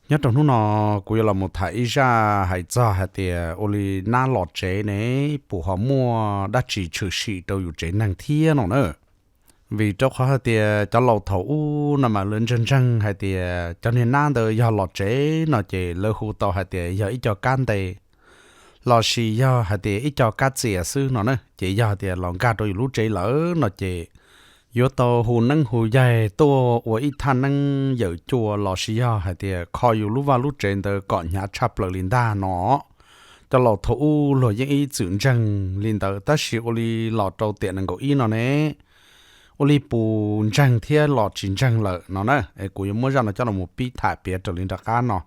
Nyob rau hnub no kuv yuav los mus tham ib zaj hais txog hais tias ua li nab los tsev ne, puas ho muaj dab tsi tshwm sim rau yus tsev neeg thiab no na. Vim rau qhov hais tias cov laus thaum ub no mas lawv ntseeg ntseeg hais tias cov niag nab ntawd yog los tsev no ces lawv hu tau hais tias yog ib co kab ntes, los sis yog hais tias ib co kab txias xwb no na. Ces yog tias los nkag rau yus lub tsev lawm no ces yuav tau hu neeb hu yaig tuaj ua ib thaj neeb yawm cua los sis yog hais tias kho yus lub vaj lub tsev ntawd kom hnyav tshaj plaws li ntag no. Cov laus thaum ub luag yeej ib txwm ntseeg li ntawd, tab sis ua li los rau tiam nees nkaum ib no ne, ua li puas ntseeg thiab los tsis ntseeg lawm no na. Es kuv yuav muab zaj no coj los pib tham piav raws li nram qab no.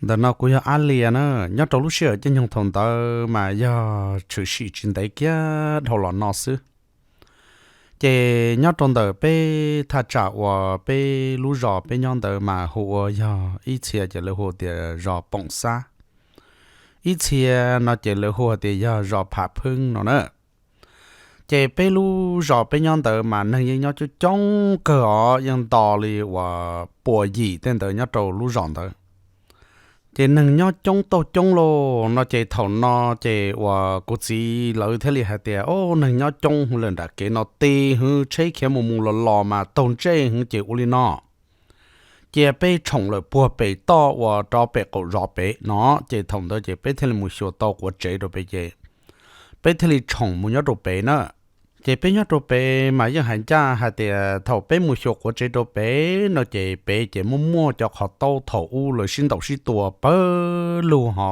Ntawm no kuv yog Ab Lias na. Nyob rau lub sij hawm caij nyoog thaum ntawd mas yog tshwm sim tsis ntev kiag dhau los no xwb. Ces nyob rau ntawm peb thaj tsam uas peb lub zos peb nyob ntawd mas hu ua yog ib txhia ces lawv hu tias zos Poom Xab, ib txhia no ces lawv hu tias yog zos Pham Phwb no na. Ces peb lub zos peb nyob ntawd mas neeg yeej nyob coob coob kawg os, yeej nto li uas pua yim tej ntawd nyob rau lub zos ntawd. Ces neeg nyob coob tauj coob lauj no ces thaum no ces uas kuv txiv lawv thiaj li hais tias, o, neeg nyob coob hwv lawm nram kev no ti hwv tsheb khiav mus mus los los mas taug ntsej hwv ces ua li no, cia peb tshoom lawm puag pem toj uas rov pem qaum zos pem no. Ces thaum ntawd ces peb thiaj li mus xyuas tau quav tsev rau pem ces peb thiaj li tshoom mus nyob rau pem na. Ces peb nyob rau pem mas yeej hais ncaj hais tias thaum peb mus xyuas quav tsev rau pem no ces pem ces muaj muaj cov qhov taub thaum ub lawv sib ntaus sib tua pawg lug ho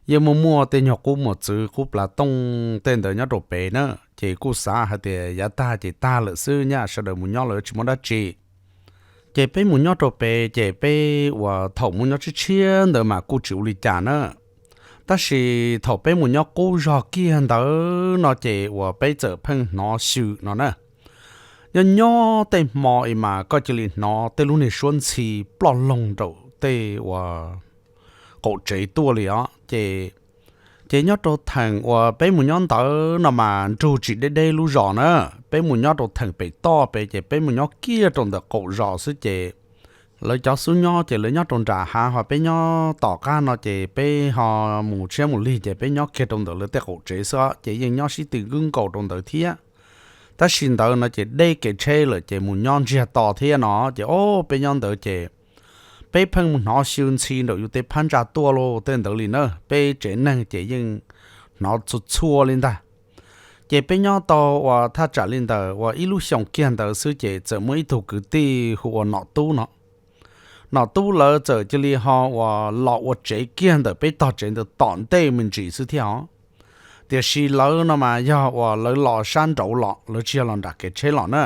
yeej muaj muaj tej nyuag qub muas txwv qub plav tooj tej ntawd nyob rau pem na. Ces kuj xav hais tias yav tag ces tag lawm xwb, nyaj sawv daws mus nyob lawm tsis muaj dab tsi. Ces peb mus nyob rau pem ces peb uas thaum mus nyob tshiab tshiab ntawd mas kuj tsis ua li cas na. Tab sis thaum peb mus nyob qub zog kiag ntawd no ces uas peb txawm pheej hnov xyw no na. Nyob nyob tej hmo es mas koj cia li hnov tej lub niag suab ntxhi ploj loog rau tej uas qaum tsev tuaj li os. Ces, ces nyob rau theem uas peb mus nyob ntawd no mas nrug tsis deb deb lub zos na. Peb mus nyob rau theem pem toj pem ces peb mus nyob kiag rau ntawm qaum zos xwb ces lawv cov xub nyob ces lawv nyob rau nram hav ho peb nyob tom qab no ces peb ho mus tshiab mus lig ces peb nyob kiag rau ntawm lawv tej qaum tsev xwb ces yeej nyob sib tw nkaus rau ntawd thiab. Tab sis ntawd no ces deb kev tsheb lawm ces mus nyob ntsiag to thiab no ces o, peb nyob ntawd ces peb pheej mus hnov xyw ntxhi nraum yus tej phab ntsa tuaj lauj tej ntawd li na. Peb tsev neeg ces yeej hnov txhua txhua li ntag. Ces peb nyob tau uas thaj tsam li ntawm uas ib lub xyoos kiag ntawd xwb ces txawm muaj ib tug kwv tij hu ua Nom Tub no. Nom Tub lawv txawm cia li ho uas los ua tsev kiag ntawm peb tog tsev ntawd tom ntej me ntsis xwb thiab os. Tiam sis lawv no mas yog uas lawv los sab nraud los, lawv tsis yog los nram kev tsheb los na.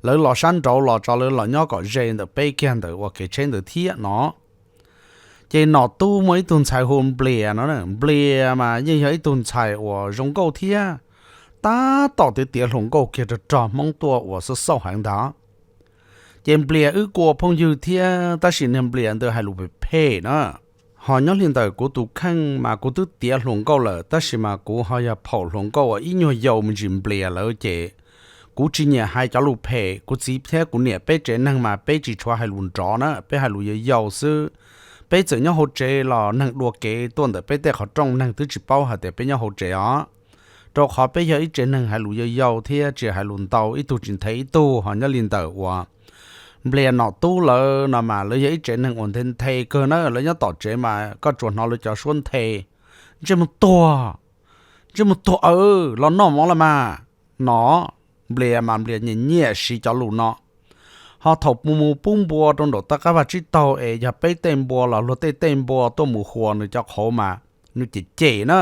Lawv los sab nraud los tso, lawv los nyob kom ze ntawm peb kiag ntawm uas kev tsheb ntawd thiab no. Ces Nom Tub muaj ib tug ntxhais hu Nplias no, Nplias mas yeej yog ib tug ntxhais uas zoo nkauj thiab, tab tom tiav tiav hluas nkauj kiag rog rog Hmoob tuaj uas xauj xauj heev ntag. Ces Nplias wb kuj ua phooj ywg thiab tab sis niag Nplias ntawd hais lus phem phem na. Ho nyob li ntawm kuv tus kheej mas kuv twb tiav hluas nkauj lawm tab sis mas kuv ho yog phaum hluas nkauj uas ib nyuag yau me ntsis Nplias lawm ces kuv tsis nyiam hais cov lus phem. Kuv txiv thiab kuv niam peb tsev neeg mas peb tsis tshua hais lus nrov na, peb hais lus yau yau xwb. Peb txawm nyob hauv tsev los neeg dua kev tuaj ntawm peb tej qhov rooj neeg twb tsis paub hais tias peb nyob hauv tsev os, rau qhov peb yog ib tsev neeg hais lus yau yau thiab tsis hais lus ntau, ib tug tsis nthe ib tug. Ho nyob li ntawm uas Nplias Nom Tub lawv no mas lawv yog ib tsev neeg uas nthe nthe kawg na, lawv nyob tom tsev mas koj tsuas hnov lawv cov suab nthe, ntsej muag tuag, ntsej muag tuag aw, los noj mov los mas no. Nplias mas Nplias nyiam nyiam siv cov lus no. Ho thaum mus pub npua rau nraum toj qab vaj tsib taug es yog peb tej npua los luag tej tej npua tuaj mus huas nws cov qhauv mas nws cem cem na.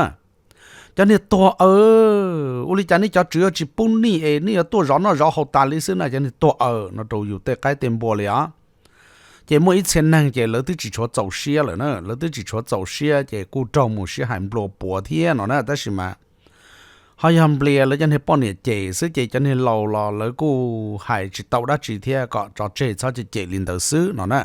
Cov niag tuag aw, ua li cas nej cov tswv yuav tsis pub nij es nej yuav tuaj zov noj zov haus tas li xwb na, cov niag tuag aw no rau yus tej qaib tej npua li os. Ces muaj ib txhia neeg ces lawv twb tsis tshuav txaus siab lawm na, lawv twb tsis tshuav txaus siab ces kuj raug mus sib hais nplua puav thiab no na, tab sis mas ho yog Nplias lawv cov niag poj niam cem xwb ces cov niag laus los lawv kuj hais tsis tau dab tsi thiab, kom tso tseg txhob cem cem li ntawd xwb no na.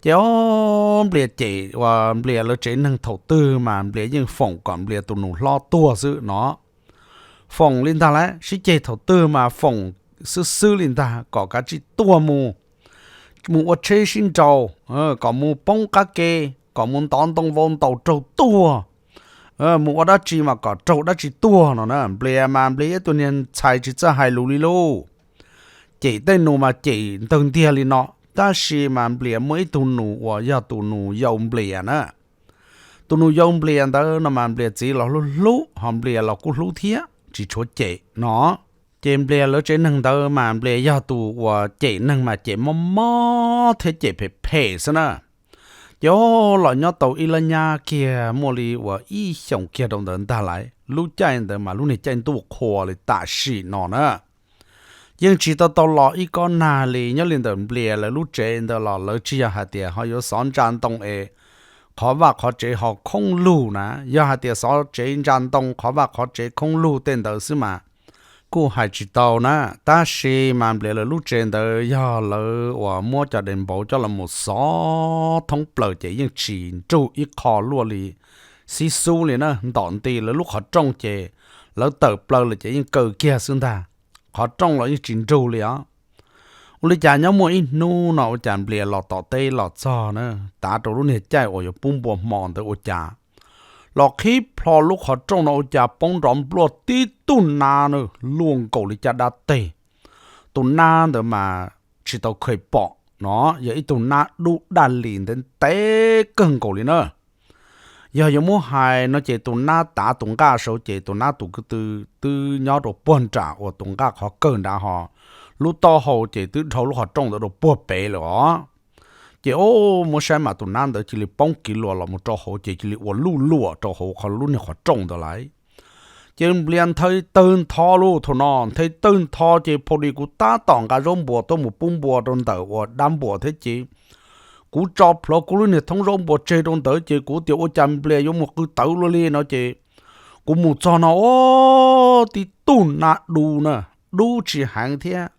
Ces o, Nplias cem uas Nplias lawv tsev neeg thaum twg mas Nplias yeej foom kom Nplias tus nus hlob tuag xwb no. Foom li ntag lauj, sib ceg thaum twg mas foom xwb xwb li ntag kom kav tsij tuag mus. mus ua tsheb sib nraus, kom mus poob qab ke, kom mus ntov ntoo vau ntaus raug tuag, mus ua dab tsi mas kom raug dab tsi tuag no na. Nplias mas Nplias yog ib tug niag ntxhais tsis txawj hais lus li lauj. Cem tej nus mas cem ntawg ntiag li no, tab sis mas Nplias muaj ib tug nus uas yog tus nus yau Nplias na. Tus nus yau Nplias ntawd no mas Nplias txiv los hlub hlub, ho Nplias los kuj hlub thiab, tsis tshuav cem no. Ces Nplias lawv tsev neeg ntawd mas Nplias yog tus uas cem neeg mas cem mob mob thiab cem phem phem xwb na. Ces los nyob tau ib lab nyab kiag muaj li uas ib xyoos kiag rau ntawd ntag lauj, lub caij ntawd mas lub niag caij ntuj qhua li tam sim no na. Yeej tsis tau tau los ib kob nag li, nyob li ntawm Nplias lawv lub tsev ntawd los lawv tsis yog hais tias ho yuav xov ntsa ntoo es qhov vaj qhov tsev ho khoob lug na. Yog hais tias xov tsev ntsa ntoo qhov vaj qhov tsev khoob lug tej ntawd xwb mas kuj hais tsis tau na. Tab sis mas Nplias lawv lub tsev ntawd yog lawv uas muab cov daim npaum coj los mus xov thoob plaws ces yeej tsis nrug ib qho luaj li xib xub li na. Ntom nti lawv lub qhov rooj ces lawv tawm plaws lawm ces yeej kaw kiag xwb ntag, qhov rooj los yeej tsis nrug li os. Ua li cas nyob muaj ib hnub no ua cas Nplias los tom teb los txog na, tav rau lub niag caij uas yuav pub npua hmo ntawd ua cas los qhib plho lub qhov rooj no ua cas poob nrov npluaj tib tug nab na, luaj nkaus li caj dab teg. Tus nab ntawd mas tsis tau kheev pom no, yog ib tug nab dub daj li ntev ntev kawg nkaus li na. Yog yuav muab hais no ces tus nab tav tus nqaj saud ces tus nab tus ko tw twb nyob rau puag nram uas tus nqaj qhov kawg nrad ho, lub taub hau ces twb dhau lub qhov rooj ntawd rau puag pem lawm os. Ces o, muab saib mas tus nab ntawd cia li poob kiv luas los mus rau hauv ces cia li ua luj luam rau hauv qhov lub niag qhov rooj ntawd lauj. Ces Nplias nthe tawg ntho lauj, thaum no nthe tawg ntho ces phau dis kuv tab tom nqa zaub npuas tuaj mus pub npua rau ntawm uas dab npuas thiab ces kuv tso plhuav kuv lub niag thoob zaub npuas tseg rau ntawd ces kuv tias ua cas Nplias yuav mus qw tawv luaj li no ces kuv mus txog no o, tib tug nab dub na, dub tsis heev thiab,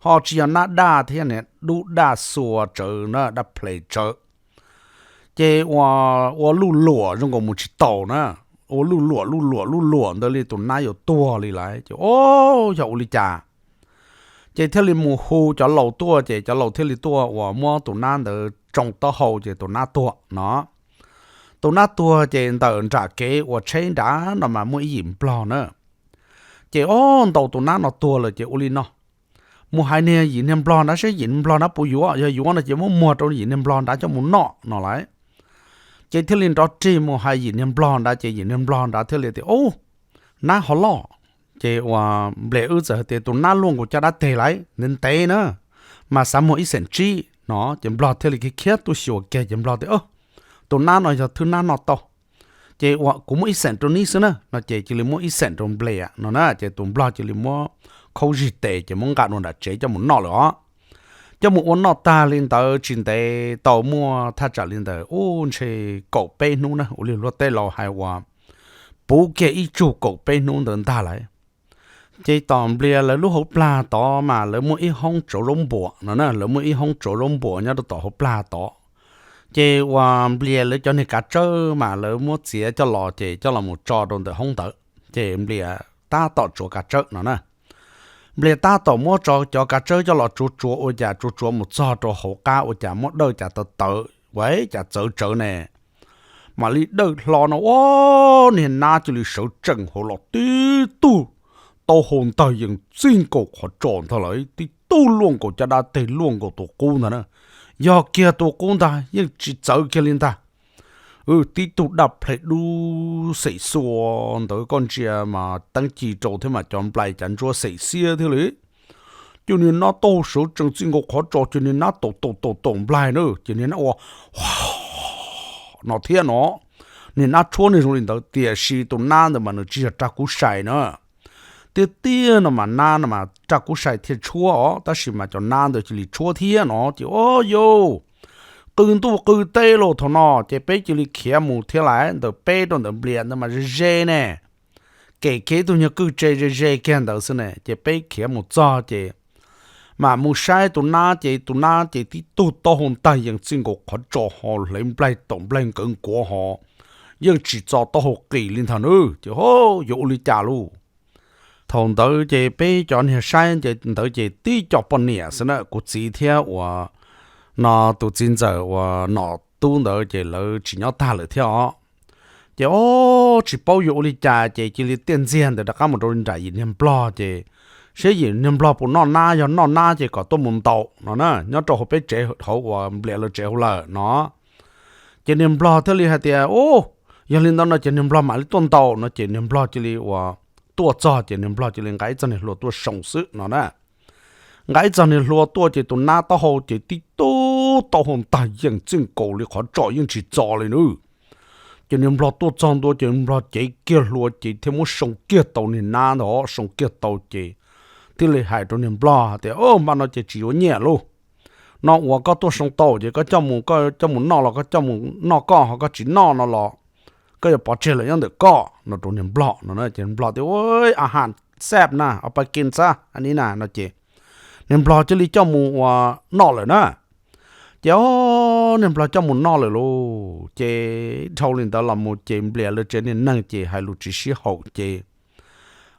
ho tsis yog nab daj thiab, dub daj xuas tsawv na, daj ples tsawv. Ces ua, ua luj luam zoo nkaus mus tsis taus na, ua luj luam luj luam luj luam ntawd li tus nab yuav tuag li lawm ces o, yog ua li cas. Ces thiaj li mus hu cov laus tuaj ces cov laus thiaj li tuaj uas muab tus nab ntawd tsoo taub hau ces tus nab tuag no. Tus nab tuag ces ntawm nram kev uas tsheb nrad no mas muaj ib yim nplog na. Ces o, ntaus tus nab no tuag lawm ces ua li no, mus hais niag yim niag nplog nrad seb yim niag nplog nrad puas yuav, yog yuav no ces muab muag rau yim niag nplog nrad coj mus noj no lauj. Ces thiaj li nrov rig mus hais yim niag nplog nrad ces yim niag nplog nrad thiaj li tias, Ub, nab ho loj. Ces uas Nplias wb txawm hais tias tus nab luaj nkaus caj dab teg lauj, ntev ntev na, mas xav muag ib xeem tsib no. Ces nplog thiaj li khiav khiav tuaj xyuas kiag ces nplog tias, Tus nab no yog thwb nab noj tau, ces uas kuv muab ib xeem rau neb xwb na no ces cia li muab ib xeem rau Nplias no na. Ces tus nplog cia li muab khaub zig tes ces muab nqa dua nram tsev coj mus noj lawm os. Coj mus ua noj tag li ntawd tsis ntev tau muaj thaj tsam li ntawd ub ntshe kaum peb hnub na, ua li luag tej laus hais uas puv kiag ib tsug kaum peb hnub ntawd ntag lauj. Ces tom Nplias lawv lub hauv plag tod mas lawv muaj ib hoob tsuav zaub npuas no na, lawv muaj ib hoob tsuav zaub npuas nyob rau tom hauv plag tod. Ces uas Nplias lawv cov niag kav tsawb mas lawv muab txiav coj los ces coj los mus tso rau ntawm hoob ntawd ces Nplias tab tom tsuav kav tsawb no na. Nplias tab tom muab tso cov kav tsawb coj los tsuav tsuav ua cas tsuav tsuav mus txog rau hauv qab ua cas muab dawj cas tawv tawv ua cas txawv tsawv ne, mam li dawj hlo no ua niag nab cia li sawv tsees hauv los tib tug taub hau ntag yees txij nkaus qhov tsos ntag lawm, tib tug luaj nkaus caj dab teg luaj nkaus tus qub ntag na. Yog kiag tus qub ntag yeej tsis txawv kiag li ntag. Tib tug daj plhe dub xem xua ntawd koj ntsia mas teeb ci rau thiab mas cov nplai cas ntsuab xem xiab thiab li. Ces niag nab taub hau sawv tsees txij nkaus qhov tsos ces niag nab taum taum taum taum nplaig na ces niag nab ua no thiab no. Niag nab tshuab niag zoo li ntawd tiam sis tus nab ntawd mas nws tsis yog raj kub sai na. Tiag tiag no mas nab no mas raj kub sai thiaj tshuab os, tab sis mas cov nab ntawd cia li tshuab thiab no ces o yau, qw ntuj qw teb los thaum no ces peb cia li khiav mus thiab lauj. Ntawm peb rau ntawm Nplias ntawd mas ze ze ne, kem kiag ib tug nyuag kwj tse ze ze kiag ntawd xwb ne ces peb khiav mus txog ces mam mus saib tus nab ces tus nab ces tib tug taub hau ntag yees txij nkaus qhov tsos ho hle nplaig taum nplaig nkawd nkuav ho yeej tsis txo taub hau qis li ntag na. Ces ho yuav ua li cas lauj? Thaum ntawd ces peb cov niag saib ntawd ces tib co poj niam xwb na, kuv txiv thiab uas no tus txiv ntxawm uas nom tub ntawd ces lawv tsis nyob tag lawm thiab os. Ces o, tsis paub yuav ua li cas ces cia li tiaj ntxiag ntawd rov qab mus rau nram yim niag nplog ces saib yim niag nplog puas noj nab, yog noj nab ces kom tuaj mus ntaus no na, nyob rau hauv peb tsev hauv uas Nplias lawv tsev hauv lawm no. Ces niag nplog thiaj li hais tias, u, yog li ntawd no ces niag nplog mam li tuaj ntaus no ces niag nplog cia li uas tuaj txog ces niag nplog cia li nqa ib txoj niag hlua tuaj soo xwb no na. Nqa ib txoj niag hlua tuaj ces tus nab taub hau ces tib tug taub hau ntag yeej txij nkaus li qhov tsom yeej tsis txo li na. Ces niag nplog tuaj txog ntua ces nplog cev kiag hlua ces thiaj muab soo kiag tau niag nab ntawd, soo kiag tau ces thiaj li hais rau niag nplog tias, o, npaj no ces tsis yuav nyiaj lauj. No uas koj tuaj soo tau ces koj coj mus, koj coj mus noj los koj coj mus noj koj, ho koj tsis noj no los koj yuav pov tseg lawm nyob ntawm koj no rau niag nplog no. Ces nplog tias, u, a ha, xab na, o, pa kin xab a ni na no ces niag nplog cia li coj mus uas noj lawm na. Ces o, niag nplog coj mus noj lawm lauj. Ces dhau li ntawd los mus ces Nplias lawv tsev niag neeg ces hais lus tsis sib haum ces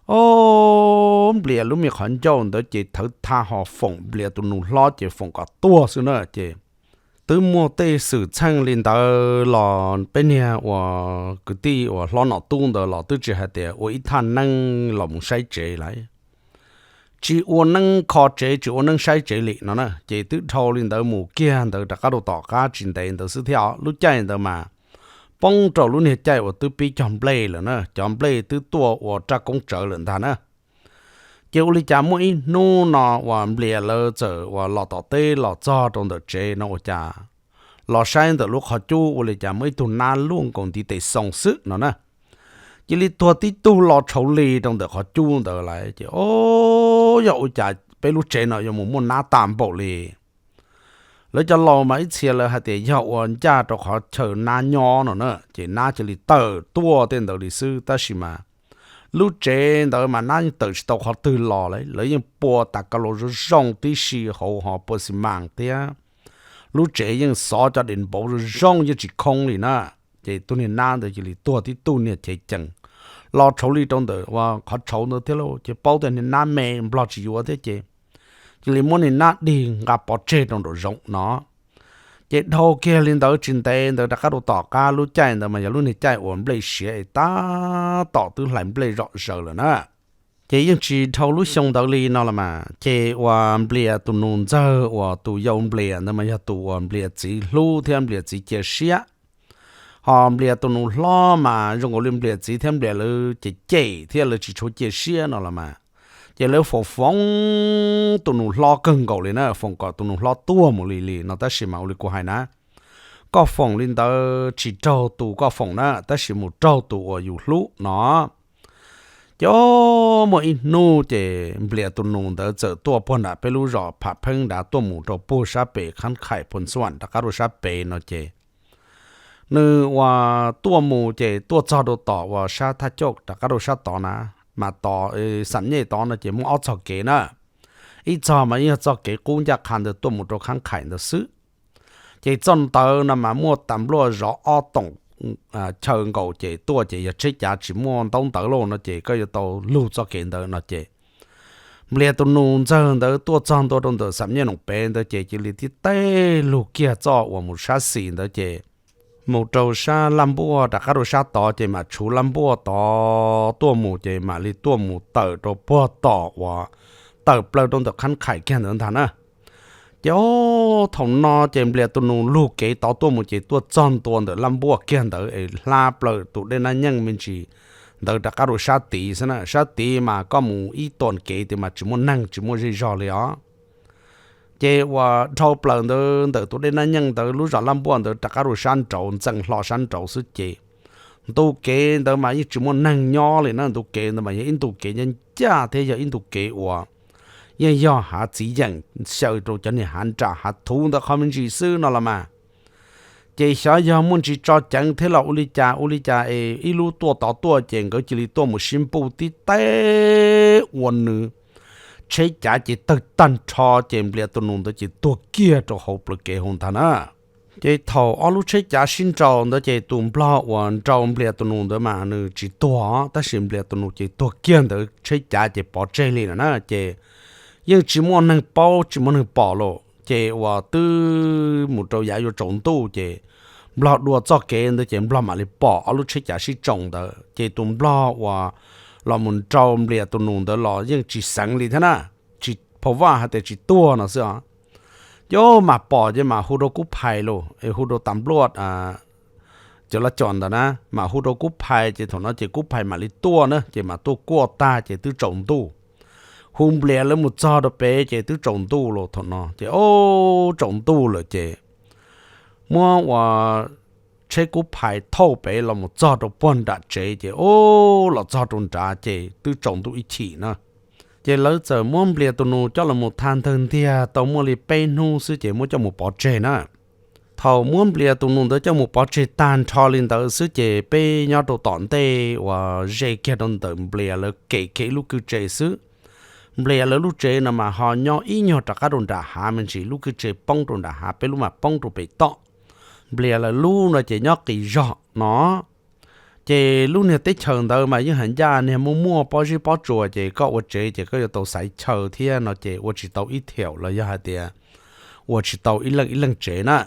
o, Nplias lub me qhov ncauj ntawd ces thawv tha ho foom Nplias tus nus hlob ces foom kom tuag xwb na. Ces twb muaj tej xwm txheej li ntawd los peb niag uas kwv tij uas hlob nom tub ntawd los twb tsis hais tias ua ib thaj neeb los mus saib tsev lawm, tsis ua neeb kho tsev tsis ua neeb saib tsev li no na. Ces twb dhau li ntawd mus kiag ntawd rov qab rau tom qab tsis ntev ntawd xwb thiab os. Lub caij ntawd mas poob rau lub niag caij uas twb pib cog nplej lawm na, cov nplej twb tuaj ua raj koob tsawv lawm ntag na. Ces ua li cas muaj ib hnub no uas Nplias lawv txawm uas los tom teb los txog rau ntawm tsev no ua cas los saib ntawm lub qhov cub ua li cas muaj ib tug nab luaj nkaus ntiv tes xoo xwb no na. Cia li tuag tib tug los tshauv li rau ntawm qhov cub ntawd lawm ces o, yog ua cas peb lub tsev no yuav mus muaj nab tas npaum li. Lawv cov laus mas ib txhia lawv hais tias yog ua ncaj rau qhov chaw nab nyob no na, ces nab cia li tawm tuaj tej ntawd li xwb tab sis mas lub tsev ntawd mas nab yeej tawm tsis tau qhov twg los li, lawv yeej pua tas ka los zoo zoo tib si hauv ho pua xi mas thiab. Lub tsev yeej xov cov dev npauv zoo zoo yeej tsis khoob li na. Ces tus niag nab ntawd cia li tuag tib tug niag cev cees los tshauv li rau ntawm ua qhov tshauv ntawd thiab lauj. Ces paub tias niag nab me nplog tsis yuav thiab ces cia li muab niag nab dig nqa pov tseg rau nraum zoov no. Ces dhau kiag li ntawd tsis ntev ntawd rov qab rau tom qab lub caij ntawd mas yog lub niag caij uas nplej siav es tab tom twb hlais nplej zom zaws lawm na. Ces yeej tsis dhau lub xyoo ntawd li no los mas ces uas Nplias tus nus ntxawg uas tus yau Nplias ntawd mas yog tus uas Nplias txiv hlub thiab Nplias txiv cia siab. Ho Nplias tus nus hlob mas zoo nkaus li Nplias txiv thiab Nplias lawv cem cem thiab lawv tsis tshua cia siab no los mas, ces lawv foom foom tus nus hlob kawg nkaus li na, foom kom tus nus hlob tuag mus li li no tab sis mas ua li kuv hais na, koj foom li ntawd tsis raug tus koj foom na tab sis mus raug tus uas yus hlub no. Ces o, muaj ib hnub ces Nplias tus nus ntawd txawm tuaj puag nram peb lub zos Pham Pheeb nrad tuaj mus rau puag sab pem Khab Khais Phu Xuam rov qab rau sab pem no ces nws uas tuaj mus ces tuaj txog rau tom uas sab Thaj Cauj rov qab rau sab tod na, mas tod Xam Nyej tod no ces muaj ob txog kev na. Ib txog mas yog txoj kev qub ncaj qha ntawd tuaj mus rau Khab Khais ntawd xwb. Ces txoj ntawd no mas muaj tas npluaj zov ob toom chaw nkaus ces tuaj ces yog tsheb cav tsis muaj ntaub ntawv lauj no ces koj yuav tau lug txoj kev ntawd no ces Nplias tus nus ntxawg ntawd tuaj txog ntua rau ntawm Xam Nyej Noom Pem ntawd ces cia li tib teb lug kiag txoj uas mus sab xis ntawd ces mus rau sab Laj Npuaj rov qab rau sab tod ces mam tshuv Laj Npuaj tod tuaj mus ces mam li tuaj mus tawm rau puag tom uas tawm plaws rau ntawm Khab Khais kiag ntawd ntag na. Ces o, thaum no ces Nplias tus nus lug kev tod tuaj mus ces tuaj txog ntua ntawm Laj Npuaj kiag ntawd es hla plaws tus dej Nab Nyeej me ntsis ntawd rov qab rau sab tid xwb na. Sab tid mas koj mus ib tuam kev tias mas tsis muaj neeg tsis muaj zej zog li os. Ces uas dhau plaws ntawd ntawm tus dej Nab Nyeej ntawd lub zos Laj Npuaj ntawd rov qab rau sab nraud ntxeev hlo sab nraud xwb ces ntu kev ntawd mas yeej tsis muaj neeg nyob li na. Ntu kev ntawd mas yog ib ntu kev ncaj ncaj thiab yog ib ntu kev uas yeej yog hav txiv yeem xyaw rau cov niag hav nram hav thuv ntawd qhov me ntsis xwb no los mas. Ces xyov yog muaj ntsis tso ceev thiab los ua li cas ua li cas es ib lub tuaj tod tuaj ces nkawd cia li tuaj mus sib npuj tib teb ua nws tsheb cav ces tawg tag nrho ces Nplias tus nus ntawd ces tuag kiag rau hauv plawv kev hauv ntag na. Ces thaum ob lub tsheb cav sib nraus ntawd ces tus nplog uas nraus Nplias tus nus ntawd mas nws tsis tuag tab sis Nplias tus nus ces tuag kiag ntawd tsheb cav ces pov tseg li lawm na. Ces yeej tsis muaj neeg paub tsis muaj neeg pom lauj. Ces uas twb mus rau yav yuav tsaus ntuj ces nplog dua txoj kev ntawd ces nplog mam li pom ob lub tsheb cav sib tsoo ntawd ces tus nplog uas los mus nrau Nplias tus nus ntawd los yeej tsis xeev li thiab na, tsis phau vaj hais tias tsis tuag no xwb os. Ces mas pom ces mam hu rau kub phais los hu rau tas npluaj cov laj cos ntawd na, mam hu rau kub phais ces thaum no ces kub phais mam li tuaj na ces mam tuaj kuaj tag ces twb tsaus ntuj. Hu Nplias lawv mus txog rau pem ces twb tsaus ntuj los thaum no ces o, tsaus ntuj lawm ces muab ua tsheb kub phais thauj pem los mus txog rau puag nram tsev ces o, los txog rau nrad ces twb tsaus ntuj ib chim na. Ces lawv txawm muab Nplias tus nus coj los mus tha ntawg ntiag tau muaj li peb hnub xwb ces muab coj mus pov tseg na. Thaum muab Nplias tus nus ntawd coj mus pov tseg tag nrho li ntawd xwb ces peb nyob rau tom ntej uas ze kiag rau ntawm Nplias lawv kem kiag ib lub kwj tse xwb. Nplias lawv lub tsev no mas ho nyob ib nyuag rov qab rau nram hav me ntsis, lub kwj tse poob rau nram hav, peb lub mas poob rau pem toj. Nplias lawv lub no ces nyob qis zog no. Ces lub niag teb chaws ntawd mas yeej hais ncaj niag muaj muaj pob zeb pob tsuas ces koj ua tsev ces koj yuav tau xaiv chaw thiab no ces ua tsis tau ib theem los yog hais tias ua tsis tau ib leej ib leej tsev na.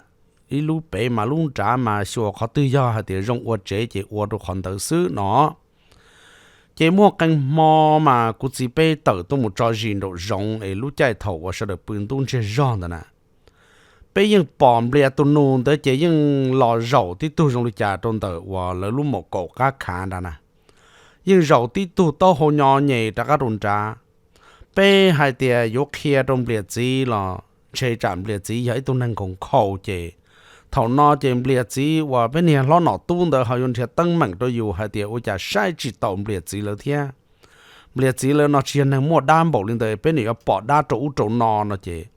Ib lub pem mas lub nrad mas xyuas qhov twg yog hais tias zoo ua tsev ces ua rau qhov ntawd xwb no. Ces muaj qee hmo mas kuv txiv peb tawm tuaj mus tso zis nraum zoov es lub caij thaum uas sawv daws pw ntub ntsiag zog ntawd na, peb yeej pom Nplias tus nus ntawd ces yeej los zaum tib tug zoo li cas rau ntawm uas lawv lub maum kaum qab khav nrad na. Yeej zaum tib tug taub hau nyo nyem rov qab rau nrad. Peb hais tias yuav qhia rau Nplias txiv los ntshe tsam Nplias txiv yog ib tug neeg nkhaus nkhaus ces thaum no ces Nplias txiv uas peb niag hlob nom tub ntawd ho yuav nrhiav teeb meem rau yus hais tias ua cas saib tsis taus Nplias txiv lawv thiab. Nplias txiv lawv no tsis yog neeg muaj dab npaum li ntawd, peb niam yuav pom dab rau ub rau no no ces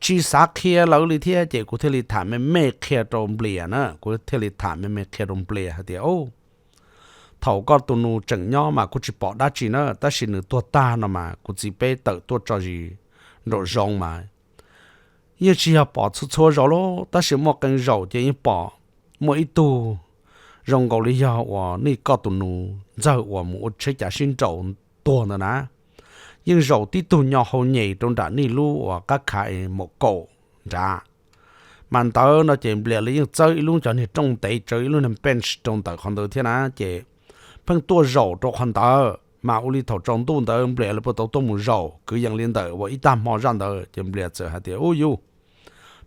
tsis xav qhia lawv li thiab ces kuv thiaj li tham me me qhia rau Nplias na, kuv thiaj li tham me me qhia rau Nplias hais tias, thaum koj tus nus tseem nyob mas kuj tsis pom dab tsi na, tab sis nws tuag tag no mas kuv txiv peb tawm tuaj tso zis nraum zoov mas yeej tsis yog pom txhua txhua zaus lauj, tab sis muaj qee zaum ces yeej pom muaj ib tug zoo nkaus li yog uas nej koj tus nus ntxawg uas mus ua tsheb cav sib nraus tuag ntawd na. Yeej zaum tib tug nyo hau nyem rau nram nej lub uas qab khav maum kaum nrad. Mas ntawd no ces Nplias lawv yeej txawb ib lub cov niag rooj ntev tsawv ib lub niag bench rau ntawm qhov ntawd thiab na, ces pheej tuaj zaum rau qhov ntawd mas ua li thaum tsaus ntuj ntawd Nplias lawv puas tau tuaj mus zaum kwv yees li ntawm uas ib tag hmo zaj ntawd ces Nplias txawm hais tias, u yus,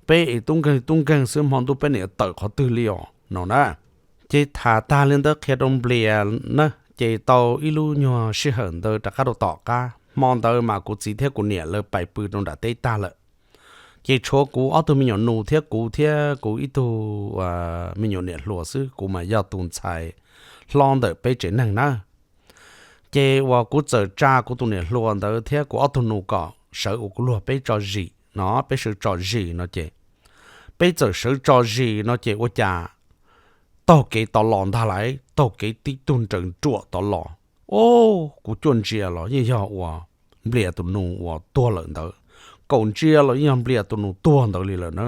peb es tub nkeeg tub nkeeg xwb, hmo ntuj peb niam tawm qhov twg li os no na. Ces tham tag li ntawd qhia rau Nplias na, ces tau ib lub nyuag sij hawm ntawd rov qab rau tom qab hmo ntawd mas kuv txiv thiab kuv niam lawv pais pw rau nram teb tag lawm. Ces tshuav kuv ob tug me nyuam nus thiab kuv thiab kuv ib tug me nyuam niam hluas xwb, kuv mas yog tus ntxhais hlob ntawm peb tsev neeg na. Ces uas kuv txawm tsa kuv tus niam hluas ntawd thiab kuv ob tug nus kom sawv ua kuv luag peb tso zis no, peb sawv tso zis no ces, peb txawm sawv tso zis no ces ua cas taug kev tod los ntag lauj, taug kev tib tug nraws nruam tod los. O, kuv cuaj ntsia los yeej yog uas Nplias tus nus uas tuag lawm ntawd, kaum ntsia los yeej yog Nplias tus nus tuag ntawd li lawm na.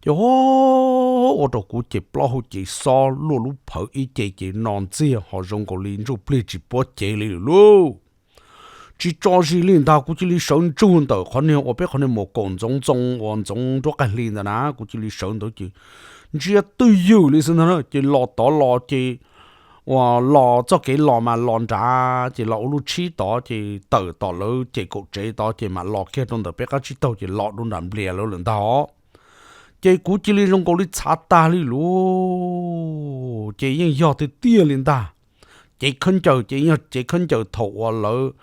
Ces ua rau kuv ces plaub hau ces xob luaj lub phawv ib ce ces no ntxiag ho zoo nkaus li ntsuj plig tsis puab cev li lawm lauj. Tsis tso zis li ntag, kuv cia li sawv ntsug ntawm qhov niag uas peb qhov niag maum kaum ntxoov ntxoo uas ntxoov nruab qaig hli ntawd na, kuv cia li sawv ntawd ces ntsia twj ywm li xwb ntag na. Ces los tod los ces uas los txoj kev los mas los nrad ces los ua lub tshib tod ces tawm tom lawv ces kaum tsev tod ces mam los kiag rau ntawm peb qab tsib taug ces los rau nram Nplias lawv lawm ntag. Ces kuv cia li zoo nkaus li txhav tag li lauj. Ces yeej yog tiag tiag li ntag. Cev khaub ncaws ces yog cev khaub ncaws thaum uas lawv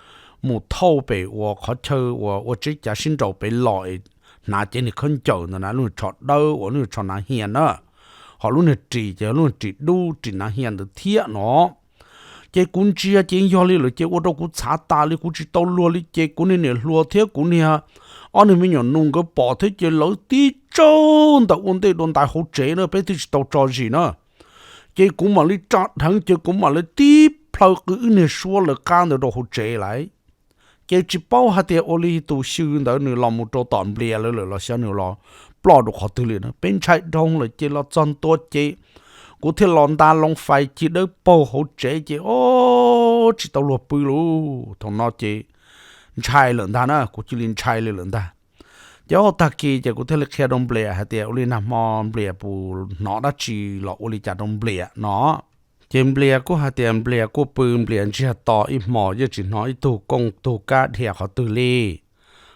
mus thauj pem uas qhov chaw uas ua tsheb cav sib nraus pem los es hnav cev niag khaub ncaws ntawd na, lub niag tsho dawb uas lub niag tsho hnav hia na, ho lub niag ris ces lub niag ris dub ris hnav hia ntawd thiab no. Ces kuv ntsia ces yog li lawm ces ua rau kuv txhav tas li, kuv tsis tau luag li ces kuv niag niam hluas thiab kuv niag ob niag me nyuam nus nkawd pom thiab ces lawv tib tsaug ntawm ua ntej dua ntais hauv tsev na, peb twb tsis tau tso zis na. Ces kuv mam li tsa dheev ces kuv mam li tib plhaw qw ib niag suab lawv qab ntawd rau hauv tsev lawm. Ces tsis paub hais tias ua li tus xyw ntawd nws los mus rau tom Nplias lawv lawm los xyov nws los ploj rau qhov twg li na. Peb ntshai dhau lawm ces los txog ntua ces kuv thiaj los nta loo fais cig dawb paug hauv tsev ces o, tsis tau luag pw lauj. Thaum no ces ntshai lawm ntag na, kuv cia li ntshai li lawm ntag. Ces ob tag kis ces kuv thiaj li qhia rau Nplias hais tias ua li nag hmo Nplias puas hnov dab tsi los ua li cas rau Nplias no. Ces Nplias kuj hais tias Nplias kuj pw Nplias ntsiag to ib hmo yeej tsis hnov ib tug kooj tug kab dhia qhov twg li,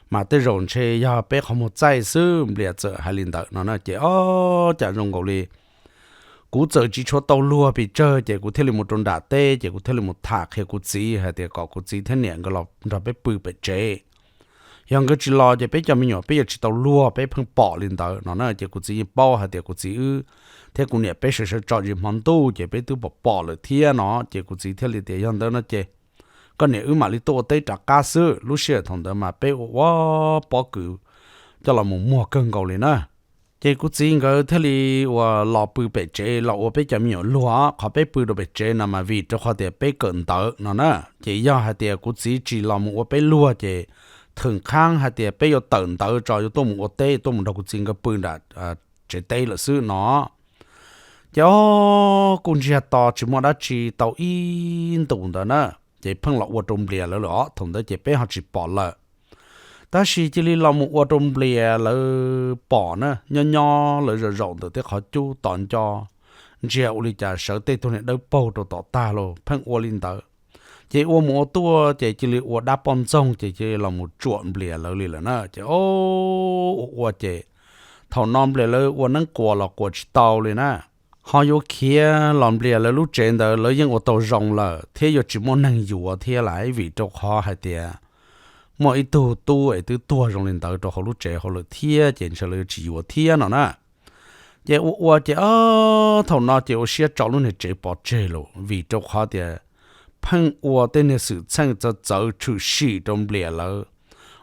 mas tej zaum ntshe yog peb qhov muag txaij xwb, Nplias txawm hais li ntawd no na. Ces ob cas zoo nkaus li kuv txawm tsis tshua tau luag pes tsawg ces kuv thiaj li mus rau nram teb ces kuv thiaj li mus tham qhia kuv txiv hais tias kom kuv txiv thiab niam nkawd los nrog peb pw pem tsev. Yog nkawd tsis los ces peb cov me nyuam peb yuav tsis tau luag, peb pheej pom li ntawd no na. Ces kuv txiv yeej paub hais tias kuv txiv wb thiab kuv niam peb sawv sawv tso zis hmo ntuj ces peb twb pom pom lawm thiab no. Ces kuv txiv thiaj li tias yog ntawd no ces koj niam wb mam li tuaj ua teb rov qab xwb, lub sij hawm thaum ntawd mas peb ua ua pob kws coj los mus muag kawg nkaus li na. Ces kuv txiv nkawd thiaj li uas los pw pem tsev los ua peb cov me nyuam luag, qhov peb pw rau pem tsev no mas vim rau qhov tias peb kawm ntawv no na. Ces yog hais tias kuv txiv tsis los mus ua peb luag ces thwm qhab hais tias peb yuav tawm ntawv tso yuav tuaj mus ua teb tuaj mus nrog kuv txiv nkawd pw nram tsev teb lawm xwb no. Ces ob kuj ntsiag to tsis muaj dab tsi tau ib ntus ntawd na, ces pheej los ua rau Nplias lawv lawm os, thaum ntawd ces peb ho tsis pom lawm. Tab sis cia li los mus ua rau Nplias lawv pom na, nyob nyob lawv zaum zaum ntawm tej qhov cub tos nco, ntsiag ua li cas sawv tej tug niag dawb paug rau tom tag los pheej ua li ntawd. Ces ua mus ua tuaj ces cia li ua dab poj ntxoog ces cia li los mus tsuam Nplias lawv li lawm na. Ces ua ua ces thaum no Nplias lawv ua neeb quas los quas tsis tau li na. Ho yuav khiav los Nplias lawv lub tsev ntawd lawv yeej ua tau zoo lawm thiab yuav tsis muaj neeg yuav thiab lais, vim rau qhov hais tias muaj ib tug tub es twb tuag zoo li ntawd rau hauv lub tsev hauv lawm thiab ces ntshe lawv yuav tsis yuav thiab no na. Ces ua ua ces thaum no ces ua siab tso lub niag tsev pov tseg lawm, vim rau qhov tias pheej ua tej niag xwm txheej txawv txawv tshwm sim rau Nplias lawv,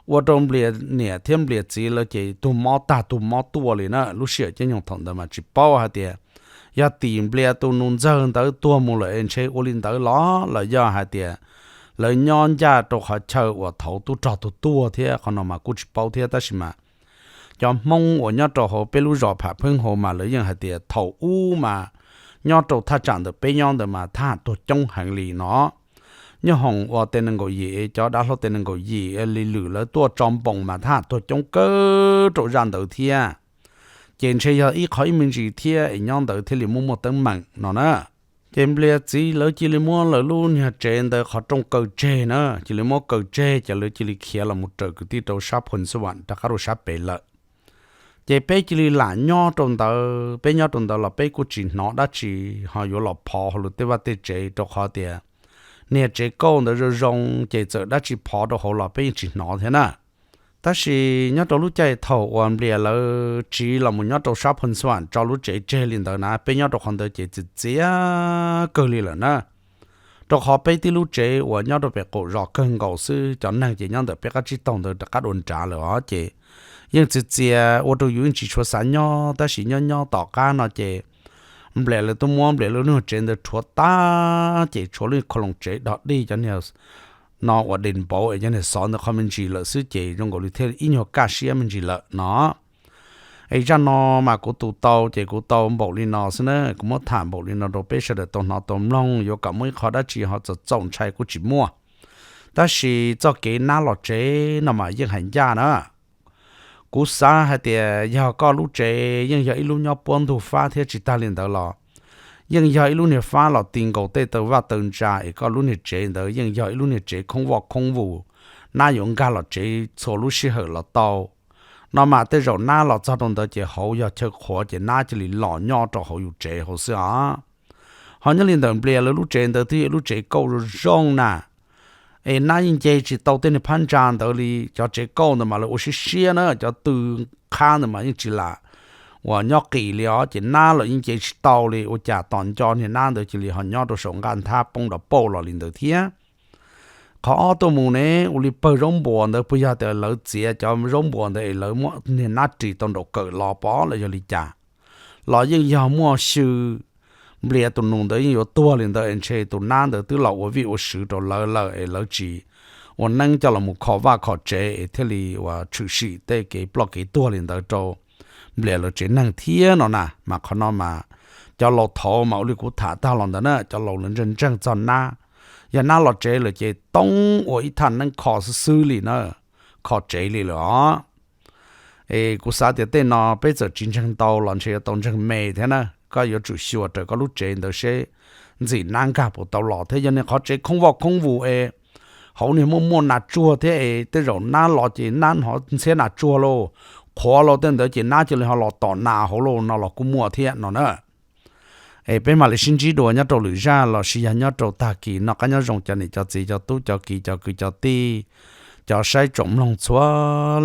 ua rau Nplias niam thiab Nplias txiv lawv ces tug mob tag tug mob tuaj li na. Lub sij hawm caij nyoog thaum ntawd mas tsis paub hais tias yog tim Nplias tus nus ntxawg ntawd tuag mus lawm es ntshe ua li ntawd los los yog hais tias lawv nyob ncaj rau qhov chaw uas thaud tub rog tug tuag thiab, qhov no mas kuj tsis paub thiab. Tab sis mas cov Hmoob uas nyob rau hauv peb lub zos Pham Pheeb hauv mas lawv yeej hais tias thaum ub mas nyob rau thaj tsam ntawm peb nyob ntawd mas thab ham tuag coob heev li no. Nyob hoom uas tej nees nkaum yim, cov dav hlau tej nees nkaum yim li lwm lawv tuaj tso npoos mas thab ham tuag coob kawg rau zaj ntawd thiab. Ces ntshe yog ib qhov ib me ntsis thiab es nyob ntawd thiaj li muaj muaj teeb meem no na. Ces Nplias txiv lawv cia li muab lawv lub niag tsev ntawd qhov rooj kaw tseg na, cia li muab kaw tseg ces lawv cia li khiav los mus raws kwv tij rau sab Phoos Xab Vam rov qab rau sab pem lawm. Ces peb cia li lam nyob rau ntawd, peb nyob rau ntawd los peb kuj tsis hnov dab tsi ho yuav los phov hauv lawv tej vaj tej tsev, rau qhov tias niag tsev kauj ntawd zoo zoo ces txawm dab tsi phov rau hauv los peb yeej tsis hnov thiab na. Tab sis nyob rau lub caij thaum uas Nplias lawv tsiv los mus nyob rau sab Phoos Xab Vam tso lub tsev tseg li ntawd na, peb nyob rau qhov ntawd ces txias txias kawg li lawm na. Rau qhov peb tib lub tsev uas nyob rau pem qaum zos kawg nkaus xwb, cov neeg ces nyob ntawm peb qab tsib taug ntawd rov qab dua nrad lawm os. Ces yeej txias txias ua rau yus yeej tsis tshua xav nyob, tab sis nyob nyob tom qab no ces Nplias lawv tuaj muab Nplias lub niag tsev ntawd rhuav tag ces tshuav lub khaus loos tsev dog dig, cov niag no uas dej npauv es cov niag xov ntawd qhov me ntsis lawm xwb ces zoo nkaus li thiaj ib nyuag kaj siab me ntsis lawm no. Es zaj no mas kuv tus tau ces kuv tau npaum li no xwb na, kuv muab tham npaum li no rau peb sawv daws tau hnov tau mloog, yuav kom muaj ib qho dab tsi ho txaus txaus ntshai kuj tsis muaj. Tab sis txoj kev nab los tsev no mas yeej hais ncaj na. Kuv xav hais tias yog koj lub tsev yeej yog ib lub nyob puab ntug fab thiab tsis tag li ntawd los yeej yog ib lub niag fab los ti nkaus tej taw vaj taw ntsa es koj lub niag tsev ntawd yeej yog ib lub niag tsev khoob voj khoob vus, nab yuav nkag los tsev txhua lub sij hawm los tau no mas tej zaum nab los txog rau ntawd ces hauv yog chaw qhuav ces nab cia li los nyob rau hauv yus tsev hauv xwb os. Ho nyob li ntawm Nplias lawv lub tsev ntawd twb yog lub tsev kauj zoo zoo na, es nab yeej nce tsis tau tej niag phab ntsa ntawd li. Cov tsev kauj ntawd mas lawv ua siab siab na, cov tw qhab ntawd mas yeej tsis lam uas nyob qis li os, ces nab los yeej nce tsis tau li. Ua cas tos nco niag nab ntawd cia li ho nyob rau saum nqaj nthab poob nrov pauj los li ntawd thiab. Qhov ob tuaj mus ne, ua li pawg zaub npuas ntawd puas yog tias lawv txiav cov zaub npuas ntawd es lawv muab niag nab ris tau nraum kawm los pov los yog li cas, los yeej yog muaj xyw Nplias tus nus ntawd yeej yuav tuag li ntawd es ntshe tus nab ntawd twb los ua vij ua sw rau lawv lawm es lawv tsis ua neeb coj los mus kho vaj kho tsev es thiaj li uas tshwm sim tej kev ploj kev tuag li ntawd rau Nplias lawv tsev neeg thiab no na. Mas qhov no mas cov laus thaud mas ua li kuv tham tag los ntawd na, cov laus lawv ntseeg ntseeg txog nab, yog nab los tsev lawm ces toob ua ib thaj neeb kho xwb xwb li na, kho tsev li lawm os. Es kuv xav tias tej no peb txawm tsis ntseeg ntau los ntshe yuav tau ntseeg me thiab na. Koj yuav tsum xyuas raws koj lub tsev ntawd seb ntxim nab nkag puas tau los thiab. Yog niag qhov tsev khoob voj khoob vus es hauv niag muaj muaj nas tsuag thiab es tej zaum nab los ces nab hnov ntxhiab nas tsuag lauj, qhuav lauj tej ntawd ces nab cia li ho los tom nas hauv lauj no los kuj muaj thiab no na. Es peb mam li sib ntsib dua nyob rau lwm zaj los sis yog nyob rau tag kis. Noj qab nyob zoo cov niam cov txiv cov tub cov kiv cov kwv cov tij, cov saib tsoom mloog txhua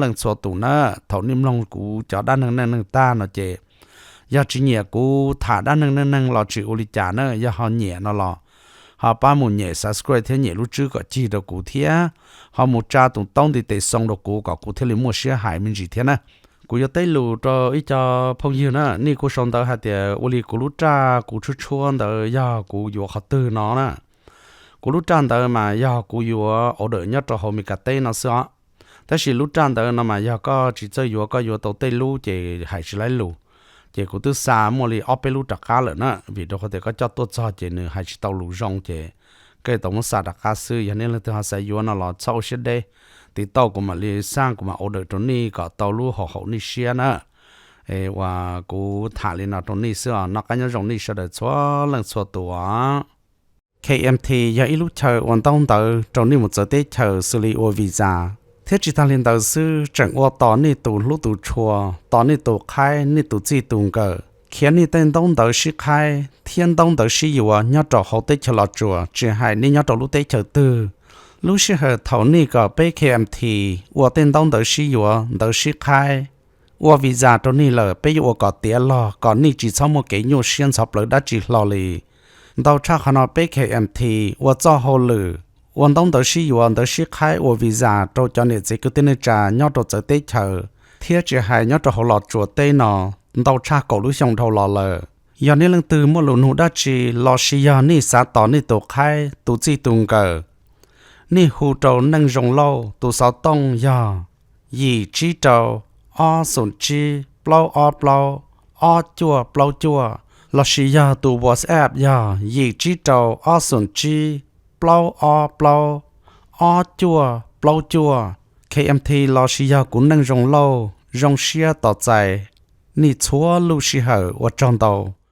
leej txhua tus na. Thaum nej mloog kuv cov dab neeg neej neeg tag no ces yog tsis nyiam kuv tham dab neeg neej neeg los tsis ua li cas na, yog ho nyiam no los ho pab mus nyem subscribe thiab nyem lub tswb kom cig rau kuv thiab ho mus tsa tus taub ntiv tes xoo rau kuv kom kuv thiaj li muaj siab hais me ntsis thiab na. Kuv yuav teb lus rau ib co phooj ywg na, nej kuj sau ntawv hais tias ua li kuv lub raj kuv tshuab tshuab ntawd yog kuv yuav qhov twg no na. Kuv lub raj ntawd mas yog kuv yuav order nyob rau hauv Meskas teb no xwb os. Tab sis lub raj ntawd no mas yog koj tsis txawj yuav, koj yuav tau tej lub ces hais tsis laib lus. Ces kuv twb xa muaj li ob peb lub rov qab lawm na, vim rau qhov tias koj coj tuaj txog ces nws hais tsis tau lus zoo ces koj tau muab xa rov qab xwb. Yog nej leej twg ho xav yuav no los txhob ua siab deb, tiv tauj kuv mam li xaj kuv mam order rau nej kom tau lub haum haum nej siab na. Es uas kuv tham li no rau nej xwb os, noj qab nyob zoo nej sawv daws txhua leej txhua tus os. K M T yog ib lub chaw ua ntaub ntawv rau nej mus txawv teb chaws xws li ua visa, thiab tsis tag li ntawd xwb tseem ua tos nej tus hlub tus tshua, tos nej tus qhaib nej tus txij tus nkawm, khiav nej tej ntaub ntawv sib qhaib thiab ntaub ntawv sib yuav nyob rau hauv teb chaws Los Tsuas tsis hais nej nyob rau lub teb chaws twg. Lub sij hawm thaum nej kom peb K M T ua tej ntaub ntawv sib yuav ntawv sib qhaib, ua visa rau nej lawm, peb yuav ua kom tiav log kom nej tsis txhob muaj kev nyuaj siab ntxhov plawv dab tsi hlo li. Ntau tshaj qhov no peb K M T ua txoj hauj lwm ua ntaub ntawv sib yuav ntawv sib qhaib ua visa rau cov niam txiv kwv tij neej tsa nyob rau txawv teb chaws thiab tsis hais nyob rau hauv Los Tsuas teb no ntau tshaj kaum lub xyoo dhau los lawm. Yog nej leej twg muaj lus nug dab tsi los sis yog nej xav tos nej tus qhaib tus txij tus nkawm, nej hu rau Neej Zoo Lauj, tus xov tooj yog yim tsib rau ob xoom tsib plaub ob plaub ob cuaj plaub cuaj, los sis yog tus WhatsApp yog yim tsib rau ob xoom tsib plaub ob plaub ob cuaj plaub cuaj. K M T los sis yog kuv Neej Zoo Lauj zoo siab tos txais nej txhua lub sij hawm, ua tsaug ntau.